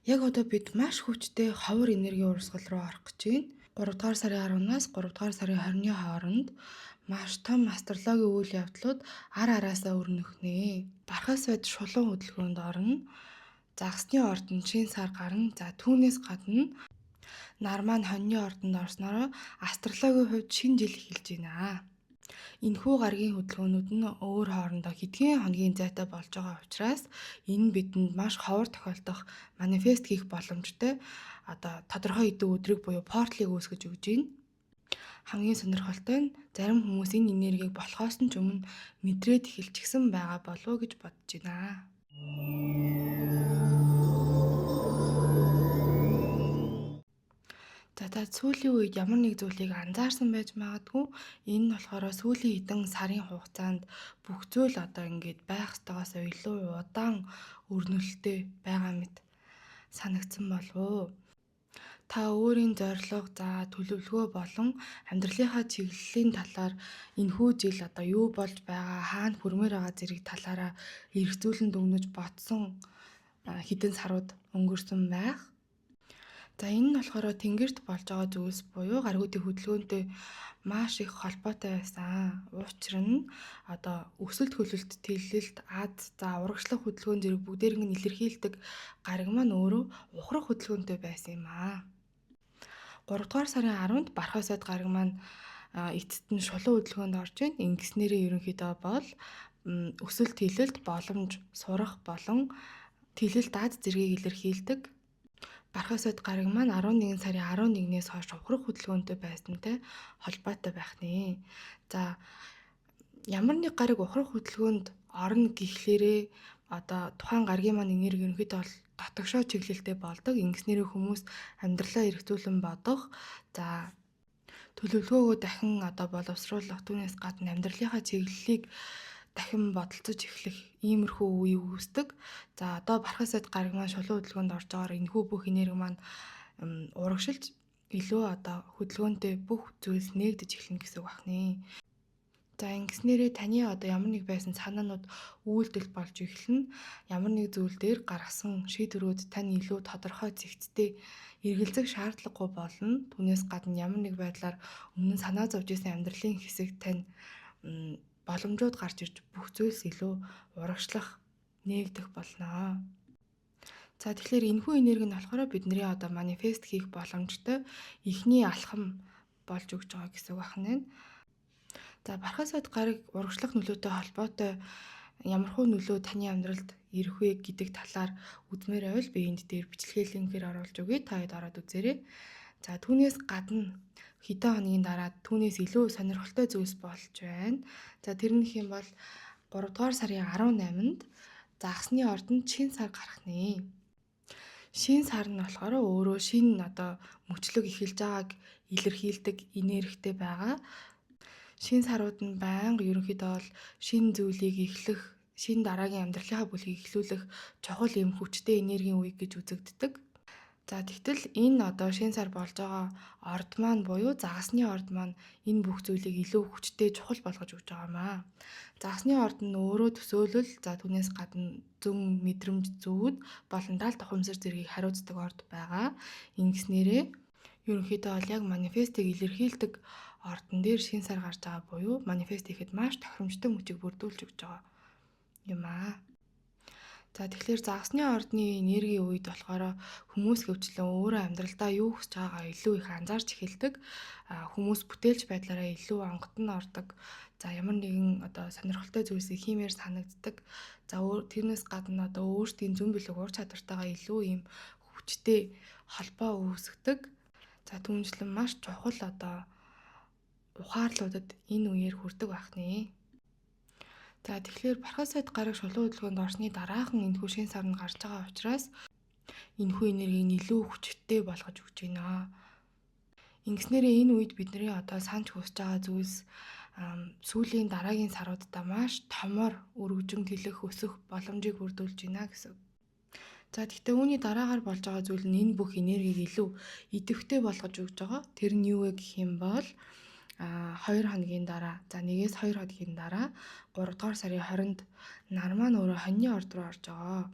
Яг одоо бид маш хүчтэй ховор энергийн урсгал руу орох гэж байна. 3 дугаар сарын 10-наас 3 дугаар сарын 20-ны хооронд маш том астрологийн үйл явдлууд ар араасаа өрнөх нэ. Бархас байд шулуун хөдөлгөөнд орно. Загасны ордонд шин сар гарна. За түүнээс гадна нар маань хоньны ордонд орсноороо астрологийн хувьд шинэ жил эхэлж байна. Энэхүү гарагийн хөдөлгөөнүүд нь өөр хоорондоо хэдхэн хоногийн зайтай болж байгаа учраас энэ бидэнд маш ховор тохиолдох манифест хийх боломжтой одоо тодорхой хэдэн өдрийг буюу портлыг үүсгэж өгч байна. Хамгийн сонирхолтой нь зарим хүмүүс энэ энергийг болохоос нь ч өмнө мэдрээд эхэлчихсэн байгаа болов уу гэж бодож байна. За та сүүлийн үед ямар нэг зүйлийг анзаарсан байж магадгүй. Энэ нь болохоор сүүлийн хэдэн сарын хугацаанд бүх зүйл одоо ингээд байх ёстойгоос илүү удаан өрнөлттэй байгаа мэт санагдсан болов уу? Та өөрийн зорилго, за төлөвлөгөө болон амьдралынхаа чиглэлийн талаар энэхүү жил одоо юу болж байгаа, хаана хүрмээр байгаа зэрэг талаараа эргцүүлэн дүгнэж бодсон хэдэн сарууд өнгөрсөн байх. За энэ нь болохоор тэнгэрт болж байгаа зүйлс буюу гаригуудын хөдөлгөөнтэй маш их холбоотой байсан. Учир нь одоо өсөлт хөлөлт, тэлэлт, аз, за урагшлах хөдөлгөөн зэрэг бүгдээринг нь илэрхийлдэг гариг маань өөрөө ухрах хөдөлгөөнтэй байсан юм аа. 3 дугаар сарын 10-нд Бархай сайд гариг маань эцэст нь шулуун хөдөлгөөнд орж байна. Ингэснээрээ ерөнхийдөө бол өсөлт тэлэлт, боломж сурах болон тэлэлт аз зэргийг илэрхийлдэг. Бархай сайд гариг маань 11 сарын 11-ээс хойш ухрах хөдөлгөөнтэй байсантай холбоотой байх нэ. За ямар нэг гариг ухрах хөдөлгөөнд орно гэхлээрээ одоо тухайн гаригийн маань энерги ерөнхийдөө бол дотогшоо чиглэлтэй болдог. Ингэснээрээ хүмүүс амьдралаа эргцүүлэн бодох, за төлөвлөгөөгөө дахин одоо боловсруулах, түүнээс гадна амьдралынхаа чиглэлийг дахин бодолцож эхлэх иймэрхүү үе үүсдэг. За одоо Бархай сайд гариг маань шулуун хөдөлгөөнд орж байгаагаар энэхүү бүх энерги маань урагшилж илүү одоо хөдөлгөөнтэй бүх зүйлс нээгдэж эхэлнэ гэсэн үг байна. За ингэснээрээ таны одоо ямар нэг байсан санаанууд үйлдэл болж эхэлнэ. Ямар нэг зүйл дээр гаргасан шийдвэрүүд тань илүү тодорхой зэгцтэй эргэлзэх шаардлагагүй болно. Түүнээс гадна ямар нэг байдлаар өмнө нь санаа зовж исэн амьдралын хэсэг тань боломжууд гарч ирж бүх зүйлс илүү урагшлах, нээгдэх болно. За тэгэхээр энэхүү энерги нь болохоор бидний одоо манифест хийх боломжтой эхний алхам болж өгч байгаа гэсэн үг байна. За Бархай сайд гариг урагшлах нөлөөтэй холбоотой ямархуу нөлөө таны амьдралд ирэх вэ гэдэг талаар үзмээр байвал би энд дээр бичлэгээ линкээр оруулж өгье. Та хэд ороод үзээрэй. За түүнээс гадна хэдэн хоногийн дараа түүнээс илүү сонирхолтой зүйлс болж байна. За тэр нь юм бол 3 дугаар сарын 18-нд загасны ордонд шин сар гарах нэ. Шин сар нь болохоор өөрөө шин одоо мөчлөг эхэлж байгааг илэрхийлдэг энергитэй байгаа. Шин сарууд нь байнга ерөнхийдөө бол шин зүйлийг эхлэх, шин дараагийн амьдралынхаа бүлгийг эхлүүлэх чухал юм хүчтэй энергийн үе гэж үзэгддэг. За тэгтэл энэ одоо шин сар болж байгаа орд маань буюу загасны орд маань энэ бүх зүйлийг илүү хүчтэй чухал болгож өгч байгаа юм аа. Загасны орд нь өөрөө төсөөлөл, за түүнээс гадна зөн мэдрэмж зүүд болон даалт ухамсар зэргийг хариуцдаг орд байгаа. Ингэснээрээ ерөнхийдөө бол яг манифестыг илэрхийлдэг ордон дээр шин сар гарч байгаа буюу манифест хийхэд маш тохиромжтой мөчийг бүрдүүлж өгч байгаа юм аа. За тэгэхээр загасны ордны энергийн үед болохоор хүмүүс хөвчлэн өөрөө амьдралдаа юу хүсэж байгаагаа илүү их анзаарч эхэлдэг. Хүмүүс бүтээлч байдлаараа илүү онгод нь ордог. За ямар нэгэн одоо сонирхолтой зүйлсийг хиймээр санагддаг. За тэрнээс гадна одоо өөрсдийн зөн бэлэг ур чадвартайгаа илүү ийм хүчтэй холбоо үүсгэдэг. За түүнчлэн маш чухал одоо ухаарлуудад энэ үеэр хүрдэг байх нэ. За тэгэхээр Бархай сайд гараг шулуун хөдөлгөөнд орсны дараахан энэхүү шин сар нь гарч байгаа учраас энэхүү энергийг илүү хүчтэй болгож өгч байна. Ингэснээрээ энэ үед бидний одоо санаж хүсэж байгаа зүйлс сүүлийн дараагийн саруудаа маш томор өргөжин тэлэх өсөх боломжийг бүрдүүлж байна гэсэн. За тэгвэл үүний дараагаар болж байгаа зүйл нь энэ бүх энергийг илүү идэвхтэй болгож өгч байгаа. Тэр нь юу вэ гэх юм бол 2 хоногийн дараа, за 1-ээс 2 хоногийн дараа 3 дугаар сарын 20-нд нар маань өөрөө хоньны орд руу орж байгаа.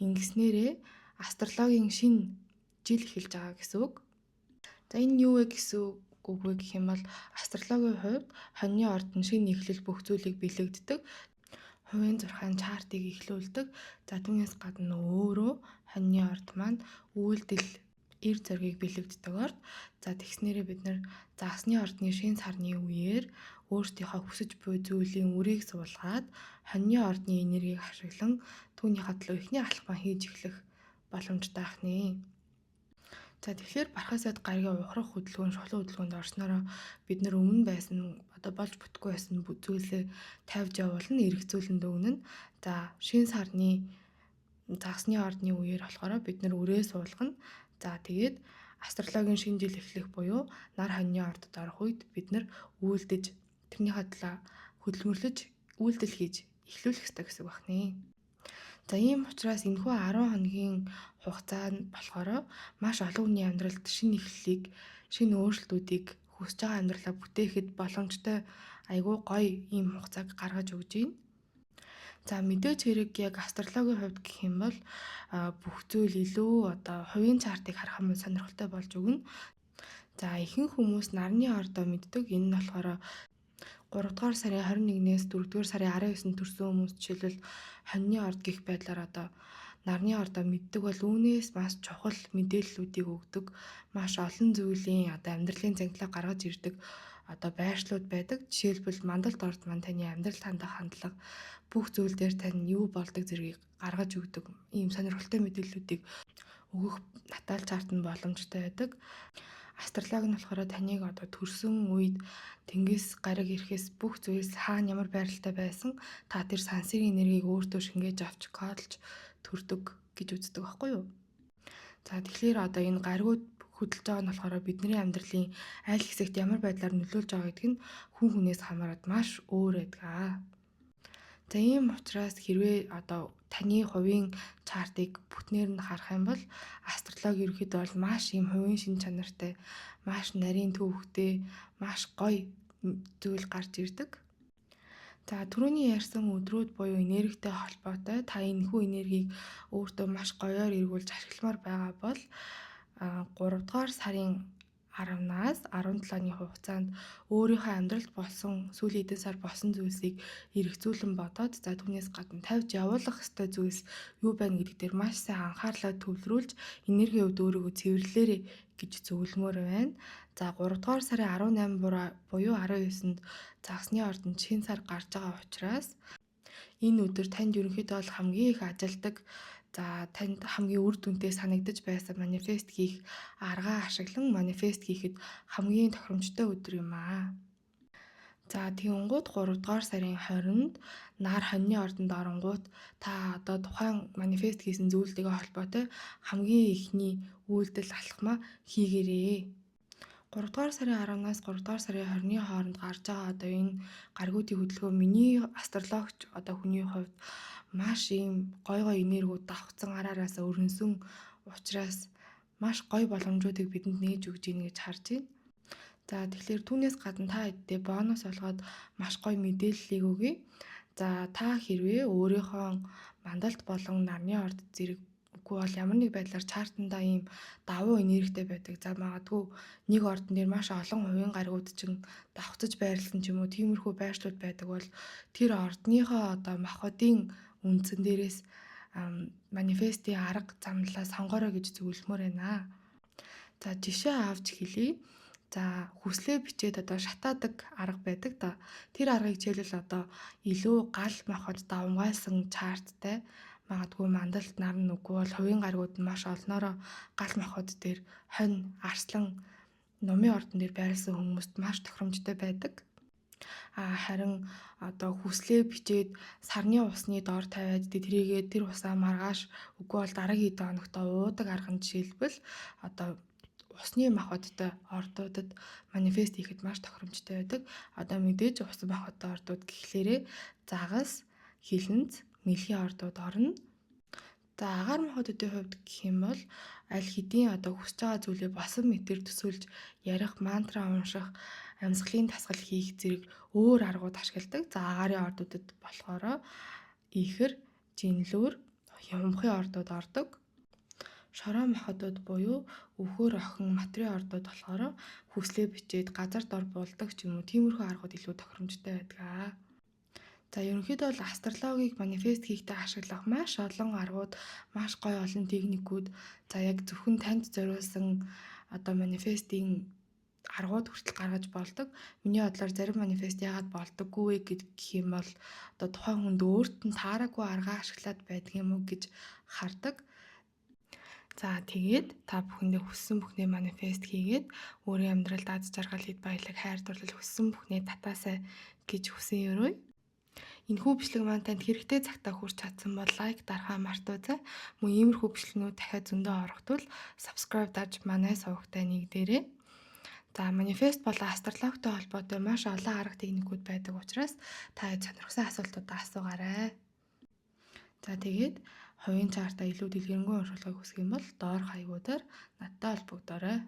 Ингэснээрээ астрологийн шинэ жил эхэлж байгаа гэсэн үг. За, энэ юу вэ гэсэн үг вэ гэх юм бол астрологийн хувьд хоньны орд нь шинэ эхлэл, бүх зүйлийг бэлэгддэг. Хувийн зурхайн чартыг эхлүүлдэг. За, түүнээс гадна өөрөө хоньны орд маань үйлдэл, эр зоригийг бэлэгддэг орд. За, тэгснээрээ бид нар загасны ордны шинэ сарны үеэр өөрсдийнхөө хүсэж буй зүйлийн үрийг суулгаад, хоньны ордны энергийг ашиглан түүнийхээ төлөө эхний алхмаа хийж эхлэх боломжтой байх нэ. За, тэгэхээр Бархасад гаригийн ухрах хөдөлгөөн шулуун хөдөлгөөнд орсноороо бид нар өмнө байсан, одоо болж бүтэхгүй байсан зүйлээ тавьж явуулна, эргцүүлэн дүгнэн. За, шинэ сарны загасны ордны үеэр болохоор бид нар үрээ суулгана. За, тэгээд астрологийн шинэ жил эхлэх буюу нар хоньны ордод орох үед бид нар үйлдэж, тэрнийхээ төлөө хөдөлмөрлөж, үйлдэл хийж эхлүүлэх ёстой гэсэн үг байна. За, ийм учраас энэхүү 10 хоногийн хугацаа нь болохоор маш олон хүний амьдралд шинэ эхлэлийг, шинэ өөрчлөлтүүдийг, хүсэж байгаа амьдралаа бүтээхэд боломжтой айгүй гоё ийм хугацааг гаргаж өгч байна. За, мэдээж хэрэг яг астрологийн хувьд гэх юм бол бүх зүйл илүү одоо хувийн чартыг харах юм бол сонирхолтой болж өгнө. За, ихэнх хүмүүс нарны ордоо мэддэг. Энэ нь болохоор 3 дугаар сарын 21-ээс 4 дугаар сарын 19-нд төрсэн хүмүүс жишээлбэл хоньны орд гэх байдлаар одоо нарны ордоо мэддэг бол үүнээс маш чухал мэдээллүүдийг өгдөг. Маш олон зүйлийн одоо амьдралын зангилаа гаргаж ирдэг одоо байршлууд байдаг. Жишээлбэл, мандалт орд маань таны амьдрал хандах хандлага, бүх зүйл дээр тань юу болдог зэргийг гаргаж өгдөг. Ийм сонирхолтой мэдээллүүдийг өгөх natal chart нь боломжтой байдаг. Астрологи нь болохоор таныг одоо төрсөн үед тэнгис гариг ирэхээс бүх зүйлс хаана ямар байралтай байсан та тэр сансрын энергийг өөртөө шингээж авч кодлж төрдөг гэж үздэг байхгүй юу? За, тэгэхээр одоо энэ гаригууд хөдөлж байгаа нь болохоор бидний амьдралын аль хэсэгт ямар байдлаар нөлөөлж байгаа гэдг нь хүн хүнээс хамаарат маш өөр байдаг. За, ийм учраас хэрвээ одоо таны хувийн чартыг бүтнээр нь харах юм бол астрологи ерөнхийдөө бол маш ийм хувийн шинж чанартай, маш нарийн төвөгтэй, маш гоё зүйл гарч ирдэг. За, түрүүний ярьсан өдрүүд буюу энергитэй холбоотой та энэхүү энергийг өөртөө маш гоёор эргүүлж ашигламаар байгаа бол 3 дугаар сарын 10-наас 17-ны хугацаанд өөрийнхөө амьдралд болсон, сүүлийн хэдэн сар болсон зүйлсийг эргцүүлэн бодоод, за, түүнээс гадна тавьж явуулах ёстой зүйлс юу байна гэдэг дээр маш сайн анхаарлаа төвлөрүүлж, энергийн хувьд өөрийгөө цэвэрлээрэй гэж зөвлөмөөр байна. За, 3 дугаар сарын 18 буюу 19-нд загасны ордонд шинэ сар гарч байгаа учраас энэ өдөр танд ерөнхийдөө бол хамгийн их ажилдаг, за, танд хамгийн үр дүнтэй санагдаж байсан манифест хийх аргаа ашиглан манифест хийхэд хамгийн тохиромжтой өдөр юм аа. За, тэгэнгүүт 3 дугаар сарын 20-нд нар хоньны ордонд оронгуут та одоо тухайн манифест хийсэн зүйлтэйгээ холбоотой хамгийн эхний үйлдэл, алхмаа хийгээрэй. 3 дугаар сарын 10-наас 3 дугаар сарын 20-ны хооронд гарч байгаа одоо энэ гаригуудын хөдөлгөөн миний астрологч одоо хүний хувьд маш ийм гой гой энергиуд давхцсан араараас өрнөсөн учраас маш гоё боломжуудыг бидэнд нээж өгч гинэ гэж харж байна. За, тэгэхээр түүнээс гадна та хэддээ бонус олгоод маш гоё мэдээллийг өгье. За, та хэрвээ өөрийнхөө мандалт болон нарны орд зэрэг, үгүй бол ямар нэг байдлаар чартандаа ийм давуу энергитэй байдаг. За, магадгүй нэг ордон дээр маш олон хувийн гаригууд чинь давхцаж байрлсан ч юм уу, тиймэрхүү байршлууд байдаг бол тэр ордныхоо одоо махбодын үндсэн дээрээс манифестийн арга замлаа сонгоорой гэж зөвлөмөр байна. За, жишээ авч хэлье. За, хүслээ бичээд одоо шатаадаг арга байдаг да. Тэр аргыг жишээлбэл одоо илүү гал махбод давамгайлсан чарттай, магадгүй мандалт, наран, үгүй бол хувийн гаригууд нь маш олноороо гал махбод дээр хонь, арслан, нумын ордон дээр байрласан хүмүүст маш тохиромжтой байдаг. А харин одоо хүслээ бичээд сарны усны доор тавиад, тэрийгээ тэр усаа маргааш, үгүй бол дараагийн хэдэн хоногт уудаг арга нь жишээлбэл одоо усны махбодтой ордуудад манифест хийхэд маш тохиромжтой байдаг. Одоо мэдээж усан махбодтой ордууд гэхлээрээ загас, хилэнц, мэлхийн ордууд орно. За, агаар махбодын хувьд гэх юм бол аль хэдийн одоо хүсэж байгаа зүйлээ болсон мэтэр төсөөлж ярих, мантра унших, амьсгалын дасгал хийх зэрэг өөр аргууд ашигладаг. За, агаарын ордуудад болохоор ихэр, жинлүүр, хумхын ордууд ордог. Шороо махадууд буюу өвхөөр охин матри ордууд болохоор хүслээ бичээд газар дор булдаг ч юм уу, тиймэрхүү аргууд илүү тохиромжтой байдаг. За, ерөнхийдөө бол астрологийг манифест хийхдээ ашиглах маш олон аргууд, маш гоё олон техникүүд, за, яг зөвхөн танд зориулсан одоо манифестийн аргууд хүртэл гаргаж болдог. Миний бодлоор зарим манифест яагаад болдоггүй вэ гэх юм бол одоо тухайн хүнд өөрт нь таараагүй аргаа ашиглаад байдаг юм уу гэж хардаг. За, тэгээд та бүхэндээ хүссэн бүхнээ манифест хийгээд өөрийн амьдралд аз жаргал, эд баялаг, хайр дурлал, хүссэн бүхнээ татаасай гэж хүсэн ерөөе. Энэхүү бичлэг маань танд хэрэгтэй цагтаа хүрч чадсан бол лайк дарахаа мартуузай. Мөн иймэрхүү бичлэгнүүд дахиад зөндөө орох тул subscribe дарж манай сувагтай нэгдээрэй. За, манифест болон астрологтой холбоотой маш олон арга техникүүд байдаг учраас та сонирхсан асуултуудаа асуугаарай. За, тэгээд хувийн chart аа илүү дэлгэрэнгүй уншуулгыг хүсэх юм бол доорх хаягуудаар надтай холбогдоорой.